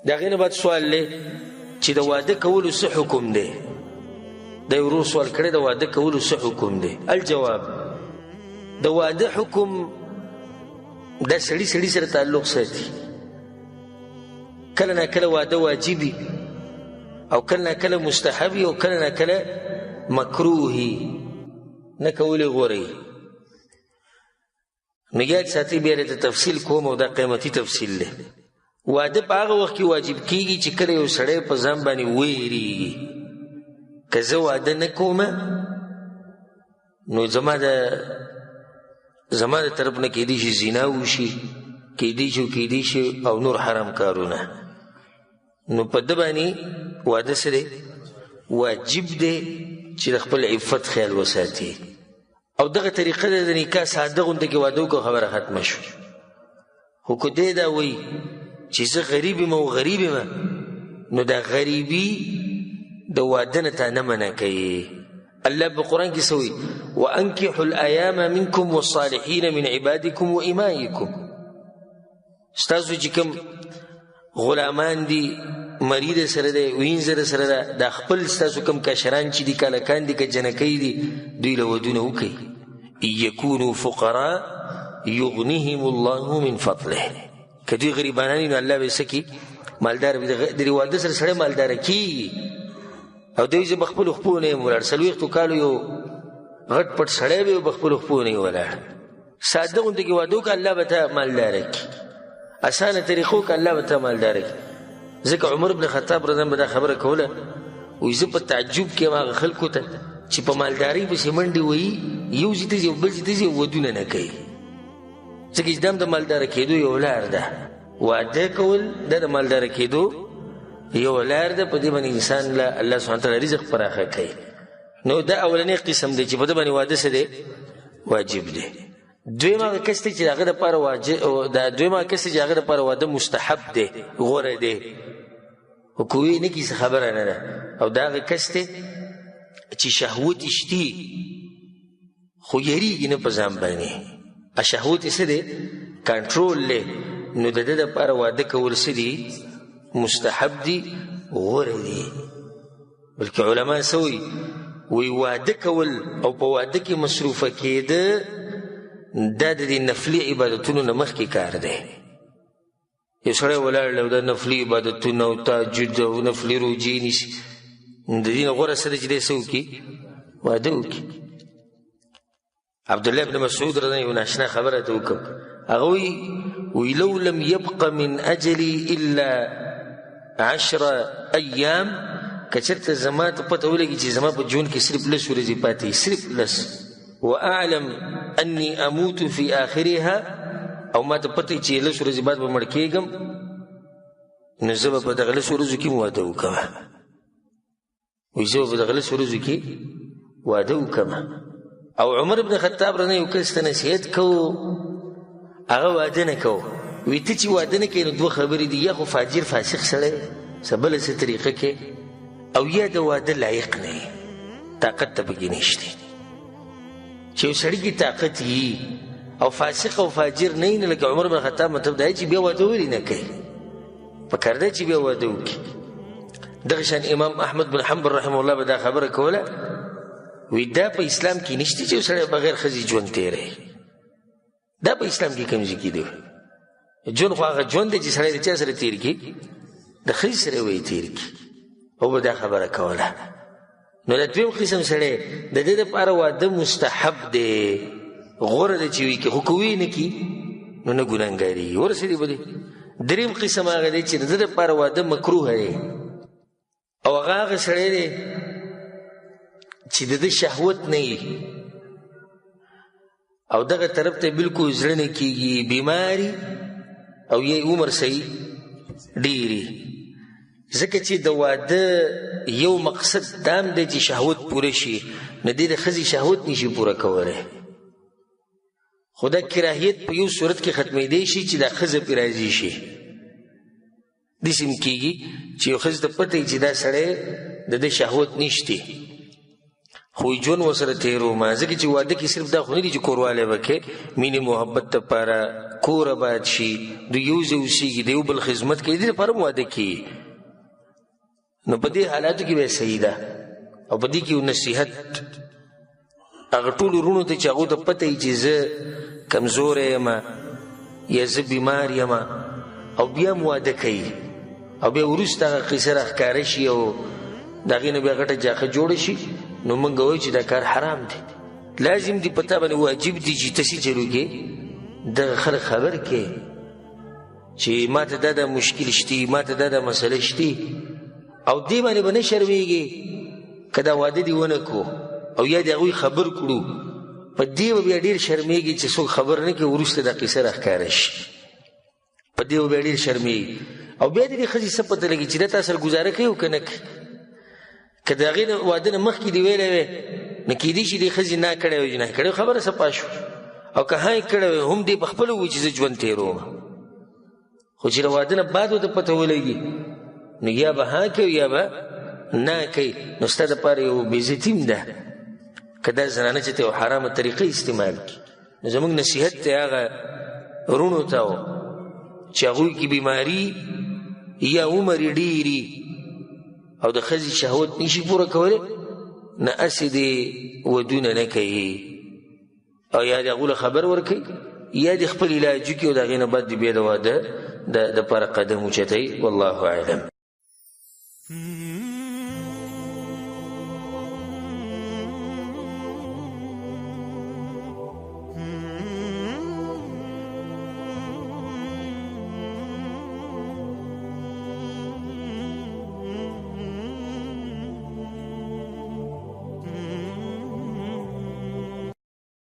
د هغې نه بعد سوال دی چې د واده کولو څه حکم دی؟ د ورور سوال کړی، د واده کولو څه حکم دی؟ الجواب، د واده حکم دا سړي سړي سره تعلق ساتي. کله نا کله واده واجبي او کله نا کله مستحبي او کله نا کله مکروهي، نه کولې غوره. نو یاد ساتي، بیا ته تفصیل کوم او دا قیمتي تفصیل دی. واده په هغه وخت کې واجب کیږي چې کله یو سړی په ځان باندې ویریږي، که زه واده نه کوم نو زما د طرف نه کیدی شي زنا وشي، کیدی شي کیدی شي او نور حرام کارونه. نو په ده باندې واده څه دی؟ واجب دی چې د خپل عفت خیال وساتي. او دغه طریقه ده د نکاح، ساده غونډه کې واده وکړو، خبره ختمه شو. خو که دی دا وایي چې زه غریب یم او غریب یم، نو دا غریبي د واده نه تا نه منع کوي. الله په قرآن کې څه وایي؟ وانکحوا الایام منکم والصالحین من عبادکم وامائکم. ستاسو چې کوم غلامان دي، مری د سره دی، وینځه د سره ده، دا خپل ستاسو کوم کشران چې دي، کلکان دي که جنکۍ دي، دوی له ودونه وکړي. یکونو فقراء یغنیهم الله من فضله. که دوی غریبانان نو الله به څه کړي؟ مالدار به. د واده سره سړی مالدار کېږي. او دوی زه په خپلو خپو نه یم ولاړ، 40 کالو یو غټ پټ سړی به په خپلو خپو نه ولاړ. ساده غونډه کې واده وکړه، الله به ته مالدار کړي. اسانه طریقو کې الله به ته مالدار کړي. ځکه عمر بن خطاب رضی الله دا خبره کوله، وایي زه په تعجب کې یم هغه خلکو ته چې په مالدارۍ پسې منډې وهي، یو ځای ته ځي او بل ځای ته ځي، ودونه نه کوي. ځکه چې دا هم د مالداره کېدو یو لار ده. واده کول دا د مالداره کېدو یو لار ده، په دې باندې انسان له الله سبحانه وتعالی رزق پراخه کوي. نو دا اولنی قسم دی چې په دې باندې واده څه دی؟ واجب دی. دویم هغه کس دی چې هغه دپاره واجب، دا دویم هغه کس دی چې هغه دپاره واده مستحب دی، غوره دی، خو که ویې نه کړي څه خبره نه ده. او دا هغه کس دی چې شهوت یې شتي خو یریږي نه په ځان باندې، شهوت یې څه دی؟ کنټرول دی. نو د ده دپاره واده کول څه دي؟ مستحب دي، غوره دي. بلکې علما څه وایي؟ وایي واده کول او په واده کې مصروفه کېده دا د دې نفلي عبادتونو نه مخکې کار دی. یو سړی ولاړ دی او د نفلي عبادتونه او تهجد او نفلي روژې نیسي، د دې نه غوره څه دی چې دی څه وکړي؟ واده وکړي. عبد الله بن مسعود رضی یو ناشنا خبره ته وکړه، هغه وایي لو لم يبق من اجلي الا 10 ایام، که چېرته زما ته پته ولګي چې زما په ژوند کې صرف 10 ورځې پاتې، صرف 10، واعلم اني اموت في اخرها، او ما ته پته چې 10 ورځې بعد به مړ کېږم، نو زه به په دغه 10 ورځو کې واده وکړم. وایي زه به په دغه 10 ورځو کې واده وکړم. او عمر بن خطاب رضی یو کس ته نصیحت کوو، هغه واده نه کوو. وایي ته چې واده نه کوې نو دوه خبرې دي، یا خو فاجر فاسق سړی څه بله څه طریقه کې، او یا د واده لایق نه یې، طاقت ته پکې نشته. چې یو سړي کې طاقت یي او فاسق او فاجر نه یي، نو لکه عمر بن خطاب مطلب دا چې بیا واده ولې نه کوي؟ پکار دی چې بیا واده وکړي. دغه شان امام احمد بن حنبل رحمه الله به دا خبره کوله، وی دا په اسلام کې نشته چې یو سړی بغیر ښځې ژوند تېروي. دا په اسلام کې کوم ځای کې دی؟ ژوند خو هغه ژوند دی چې سړی د چا سره تېر کړي؟ د ښځې سره به یې تېر کړي. او به دا خبره کوله. نو د دویم قسم سړی د دې دپاره واده مستحب دی، غوره دی چې وکړي، خو که ویې نه کړي نو نه ګناهګارېږي. ورسېدې به دی. دریم قسم هغه دی چې د ده دپاره واده مکروه دی، او هغه هغه سړی دی چې د ده شهوت نه وي او دغه طرف ته بالکل زړه نه کېږي، بیماري او یې عمر صحیح ډېري. ځکه چې د واده یو مقصد دا هم دی چې شهوت پوره شي، نو دی د ښځې شهوت نشي پوره کولی. خو دا کراهیت په یو صورت کې ختمېدی شي چې دا ښځه پرې راضي شي. داسې هم کېږي چې یو ښځې ته پته وي چې دا سړی د ده شهوت نشته، خو ژوند ورسره تېروم، ځکه چې واده کې صرف دا خو نه دي چې کوروالی به کوې، مینې محبت دپاره کور اباد شي، دوی یو ځای اوسېږي، د یو بل خدمت کوي، دې لپاره هم واده کېږي. نو په دې حالاتو کې به صحیح ده. او په دې کې یو نصیحت هغه ټولو وروڼو ته چې هغو ته پته وي چې زه کمزوری یم یا زه بیمار یم، او بیا هم واده کوي او بیا وروسته هغه قصه راښکاره شي او د هغې نه بیا غټه جاخه جوړه شي، نو موږ وایو چې دا کار حرام دی. لازم دی په تا باندې واجب دی چې ته څه چل وکړې، دغه خلک خبر کړې چې ما ته دا دا مشکل شتي، ما ته دا دا مسله شتي، او دې باندې به نه شرمېږي که دا واده دې ونه کړو او یا دې هغوی خبر کړو، په دې به بیا ډېر شرمېږي چې څوک خبر نه کړي، وروسته دا قصه راښکاره شي، په دې به بیا ډېر شرمېږي. او بیا د دې ښځې څه پته لګي چې دا تا سره ګزاره کوي او که نه کوي. که د هغې واده نه مخکې دې ویلی وی نو کېدای شي دې ښځې نه کړی وي، نه کړی خبره صفا شو، او که ها یې کړی وی هم دې په خپله ووایي چې زه ژوند تېروم. خو چې د واده نه بعد ورته پته ولګي نو یا به ها کوي یا به نه کوي، نو ستا دپاره یو بېعزتي هم ده که دا زنانه چې ته یو حرامه طریقه استعمال کړي. نو زموږ نصیحت دی هغه وروڼو ته چې هغوی کې بیماري یا عمر یې ډېري او د ښځې شهوت نشي پوره کولی، نه هسې دې ودونه نه کوي، او یا دې هغو له خبر ورکوي یا دې خپل علاج وکړي او د هغې نه بعد دې بیا د واده دپاره قدم اوچتوي. والله اعلم.